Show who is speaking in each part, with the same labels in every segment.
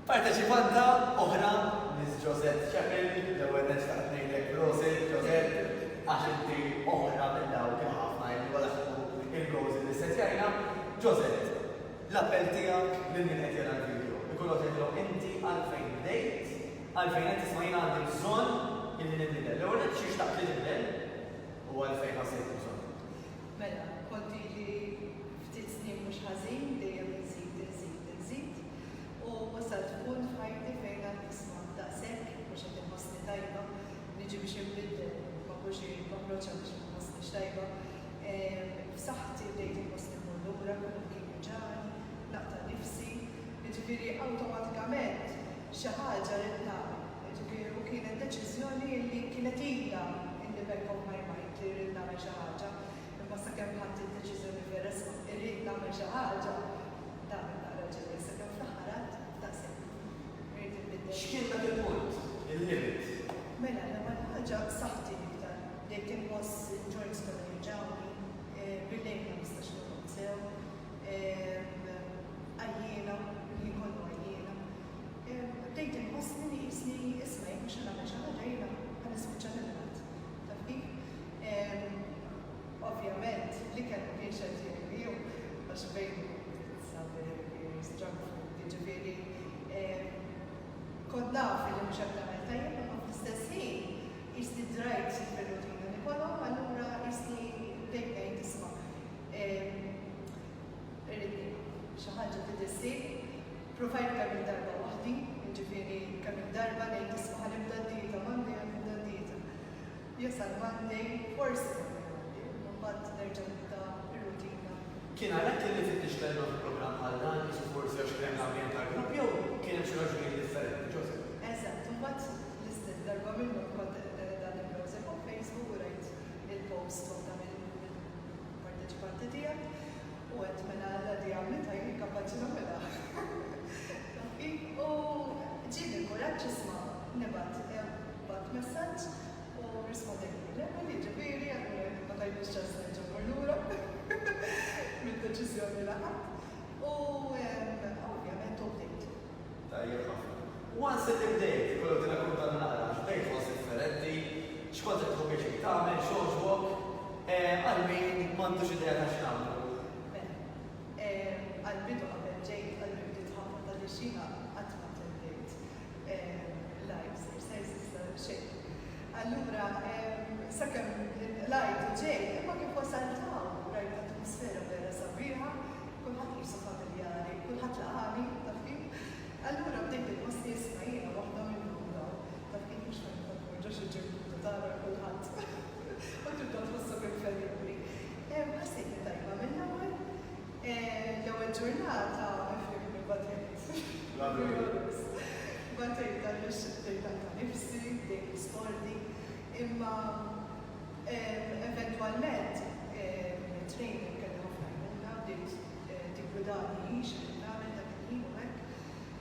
Speaker 1: Parteċipanta oħra, Miss Josette Chappell, l-ewwel nett xtaqt ngħidlek prosit Josette għax inti oħra minn dawk il-ħafna illi laħqu il-goals illi ssettjajna. Josette, l-appell tiegħek lil min qed jara l-video, ikollok tgħidilhom inti għalfejn bdejt, għalfejn qed tisma' jiena għandi bżonn illi ninbidel. L-ewwel nett xi xtaqt li tibdel u għalfejn ħassejt il-bżonn.
Speaker 2: Mela, kont ili ftit snin mhux ħażin dejjem inżid, inżid, inżid u wasalt f'punt f'ħajti fejn għedt isma' daqshekk mhux qed inħossni tajba, niġi biex inbiddel ma nkunx irrid noħroġ għaliex ma nħossnix tajba. F'saħħti bdejt inħossni mmur lura, kull kien juġagħni, naqta' nifsi, jiġifieri awtomatikament xi ħaġa ridt nagħmel. Jiġifieri u kienet deċiżjoni li kienet ilha in the back of my mind li rrid nagħmel xi ħaġa, imma sakemm ħadt id-deċiżjoni vera isma' irrid nagħmel xi ħaġa, damet naqra ġejja sakemm fl-aħħar għedt daqshekk. Irrid inbiddel.
Speaker 1: X'kien dak il-punt, il-limit?
Speaker 2: Mela, l-ewwel ħaġa saħħti l-iktar. Bdejt inħoss il-joints kollha juġgħuni, bil-lejl ma nistax norqod sew, għajjiena, il-ħin kollu għajjiena. Bdejt inħossni li qisni isma' jekk mhux ħa nagħmel xi ħaġa jiena ħa nispiċċa nimrad. Taf kif? Ovvjament l-ikel ma kienx qed jgħinni hu għax bejn pizza, burgers, junk food, jiġifieri kont naf li mhux qed nagħmel tajjeb imma fl-istess ħin qisni drajt fir-rutina nikolhom allura qisni bdejt ngħid isma' irrid nieqaf. Xi ħaġa trid issir. Provajt kemm-il darba waħdi, jiġifieri kemm-il darba ngħid isma' ħa nibda d-dieta Monday ħa nibda d-dieta. Jasal Monday, forsi nagħmel Monday, imma mbagħad nerġa' nibda r-rutina.
Speaker 1: Kien għalhekk illi fittixt l-għajnuna fi programm bħal dan, qisu forsi għax kien hemm l-ambjent tal-grupp jew kien hemm xi raġunijiet differenti, Joseph?
Speaker 2: Eżatt, u mbagħad l-istess darba minnhom kont qiegħda nibbrowser fuq Facebook u rajt il-post waħda mill-parteċipanti tiegħek U għedt mela Alla di għamlitha jien kapaċi nagħmilha. Taf kif? U ġieni l-kuraġġ isma' nibgħat bgħatt messaġġ u rrispondejtli l-ewwel jiġifieri allura jien ma tajtniex ċans nerġa' mmur lura mid-deċiżjoni li ħadt. U ovvjament u bdejt.
Speaker 1: Tajjeb ħafna. Once li bdejt, ikollok tirrakkontalna naqra għax bdejt tħoss differenti, x'kont qed tieħu pjaċir tagħmel, x'għoġbok, għal min m'għandux idea ta' x'nagħmlu.
Speaker 2: Mela, għall-bidu qabel ġejt qalbi bdiet tħabbat għaliex jiena qatt ma attendejt live exercises ta' xejn. Allura sakemm inqlajt u ġejt, imma kif wasalt hawn rajt atmosfera vera sabiħa, Kulħadd qisu familjari, kulħadd laqagħni, taf kif? Allura bdejt inħossni isma' jiena waħda minnhom dawn, taf kif mhux meta tmur ġo xi gym tibda tara 'l kulħadd u tibda tħossok inferjuri. Ħassejtni tajba mill-ewwel. L-ewwel ġurnata ifhimni batejt. Batejt għaliex bdejt naqta' nifsi, bdejt nistordi, imma Eventwalment, it-trainer kelli ħafna għajnuna, bdiet tiggwidani hi x'irrid nagħmel dak il-ħin u hekk,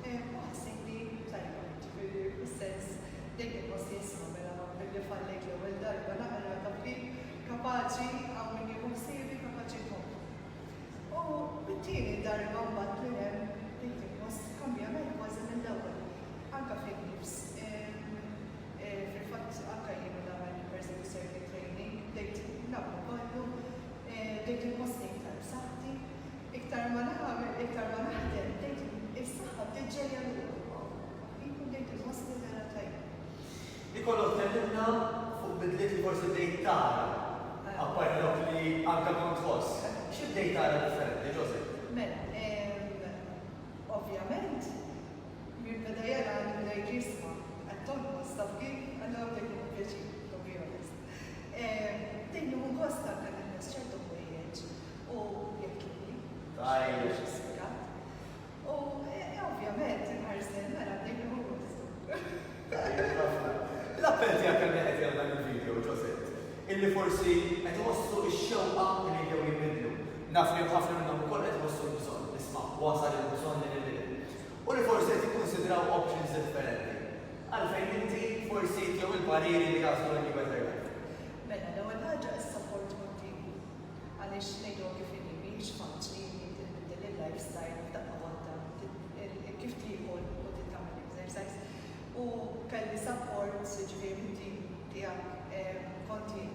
Speaker 2: u ħassejtni tajba, jiġifieri fis-sens bdejt inħossni isma' mela billi fallejt l-ewwel darba naqra taf kif, kapaċi hawn min jieħu ħsiebi kapaċi nkompli. U mit-tieni darba mbagħad lil hemm bdejt inħoss kambjament kważi mill-ewwel, anke fin-nifs. Fil-fatt anke jien li nagħmel personal circuit training bdejt nagħmlu kollu, bdejt inħossni iktar b'saħħti. Iktar ma nagħmel, iktar ma naħdem, bdejt is-saħħa bdiet ġejja lura. U bdejt inħossni vera tajba.
Speaker 1: Ikollok tkellimna fuq bidliet li forsi bdejt tara, apparti dawk li anke kont tħoss. Xi bdejt tara differenti, Josette?
Speaker 2: Mela, ovvjament Min beda jarani beda jgħidli isma' qed tonqos taf kif? Allura bdejt nieħu pjaċir, to be honest. Bdejt nieħu gost anke nilbes ċertu ħwejjeġ u jgħidluli.
Speaker 1: Tajjeb.
Speaker 2: Mhux ispikat. U ovvjament inħares lejn il-mera bdejt nieħu gost.
Speaker 1: Tajjeb ħafna. L-appell tiegħek għal min qed jara dan il-video, Josette, illi forsi qed iħossu x-xewqa li jibdew jinbidlu. Naf li hemm ħafna minnhom ukoll qed iħossu l-bżonn, isma' wasal il-bżonn li ninbidel. U li forsi qed jikkunsidraw options differenti. Għalfejn inti forsi tihom il-pariri li jagħżlu a new better life.
Speaker 2: Mela, l-ewwel ħaġa s-sapport kontinwu. Għaliex ngħiduha kif inhi, mhijiex faċli li inti tbiddel il-lifestyle f'daqqa waħda, kif tiekol u titgħamel. jiġifieri mit-tim tiegħek kont jien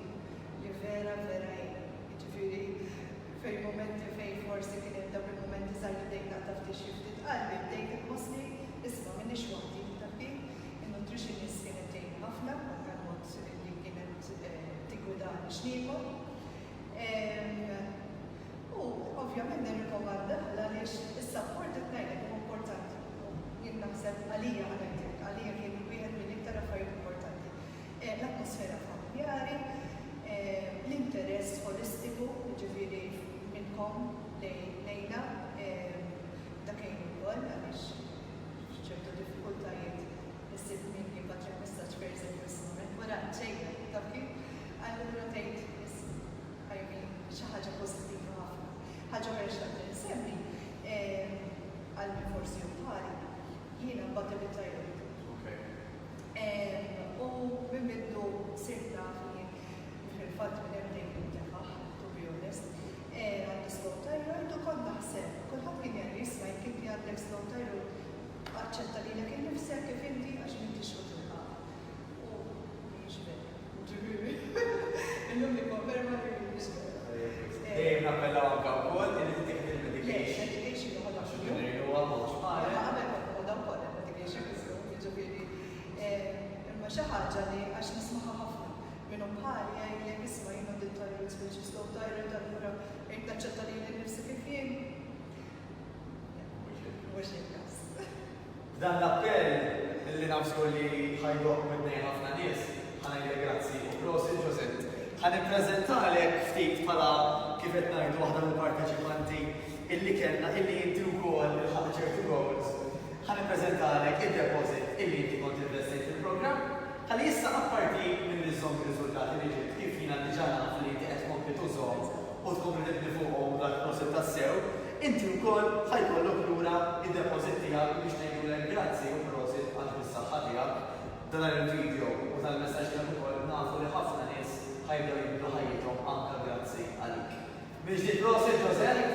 Speaker 2: li vera vera jien. Jiġifieri fejn mumenti fejn forsi kien hemm dawk il-mumenti żgħar li bdejt naqta' ftit xi ftit qalbi, bdejt inħossni isma' m'iniex waħdi, taf kif? In-nutritionist kienet tgħinni ħafna, anke l-mod li kienet tiggwidani x'niekol. U ovvjament nirrikomanda għaliex is-sapport qed ngħidlek huwa importanti. U jien naħseb għalija ħa ngħidlek, għalija kien wieħed mill-iktar affarijiet importanti. L-atmosfera familjari, l-interess ħolistiku, jiġifieri minnkom lejna, dak għin ukoll għaliex f'ċertu diffikultajiet issib min jibgħatlek messaġġ pereżempju isma' minn kuraġġ ejja, taf kif? Allura tgħid isma' I mean xi ħaġa pożittiva ħafna. Ħaġa oħra li xtaqt insemmi, għal min forsi hu bħali, jiena nbati bit-thyroid. U minn mindu sirt naf li fil-fatt minn hemm bdejt nintefaħ, to be honest, għandi slow thyroid u kont naħseb, kulħadd kien jgħidli isma' jekk inti għandek slow thyroid aċċetta lilek innifsek kif inti għax m'intix ħa tilħaq. U mhijiex vera. Ġifieri, illum nikkonferma li mhijiex vera.
Speaker 1: Dejjem nappellaw anke wkoll li tittieħed il-medication.
Speaker 2: Le, il-medication noħodha
Speaker 1: Għax ngħiduha m'hawnx bħalha.
Speaker 2: Imma qabel kont noħodha wkoll il-medication iżżomm, jiġifieri imma xi ħaġa li għax nismagħha ħafna minn hu bħali jgħidlek isma' jien għandi t-thyroid speċi slow thyroid allura rrid naċċetta lili nnifsi kif jien. Mhux il-każ.
Speaker 1: B'dan l-appell li naf żgur li ħa jdoqq widnejn ħafna nies, ħa ngħidlek grazzi u prosit Josette. Ħa nippreżentalek ftit bħala kif qed ngħidu waħda mill-parteċipanti illi kellna illi inti wkoll ilħaqt ċertu goals. Ħa nippreżentalek id-deposit illi inti kont investejt fil-programm ħalli issa apparti milli żżomm ir-riżultati li ġibt kif jiena diġà naf li inti qed tkompli tużhom u tkompli tibni fuqhom u dak prosit tassew, inti wkoll ħa jkollok lura d-deposit tiegħek biex ngħidulek grazzi u prosit għax bis-saħħa tiegħek dan il-video u tal-messaġġ tiegħek ukoll nafu li ħafna nies ħa jibdew jibdlu ħajjithom anke grazzi għalik. Mill-ġdid prosit Josette!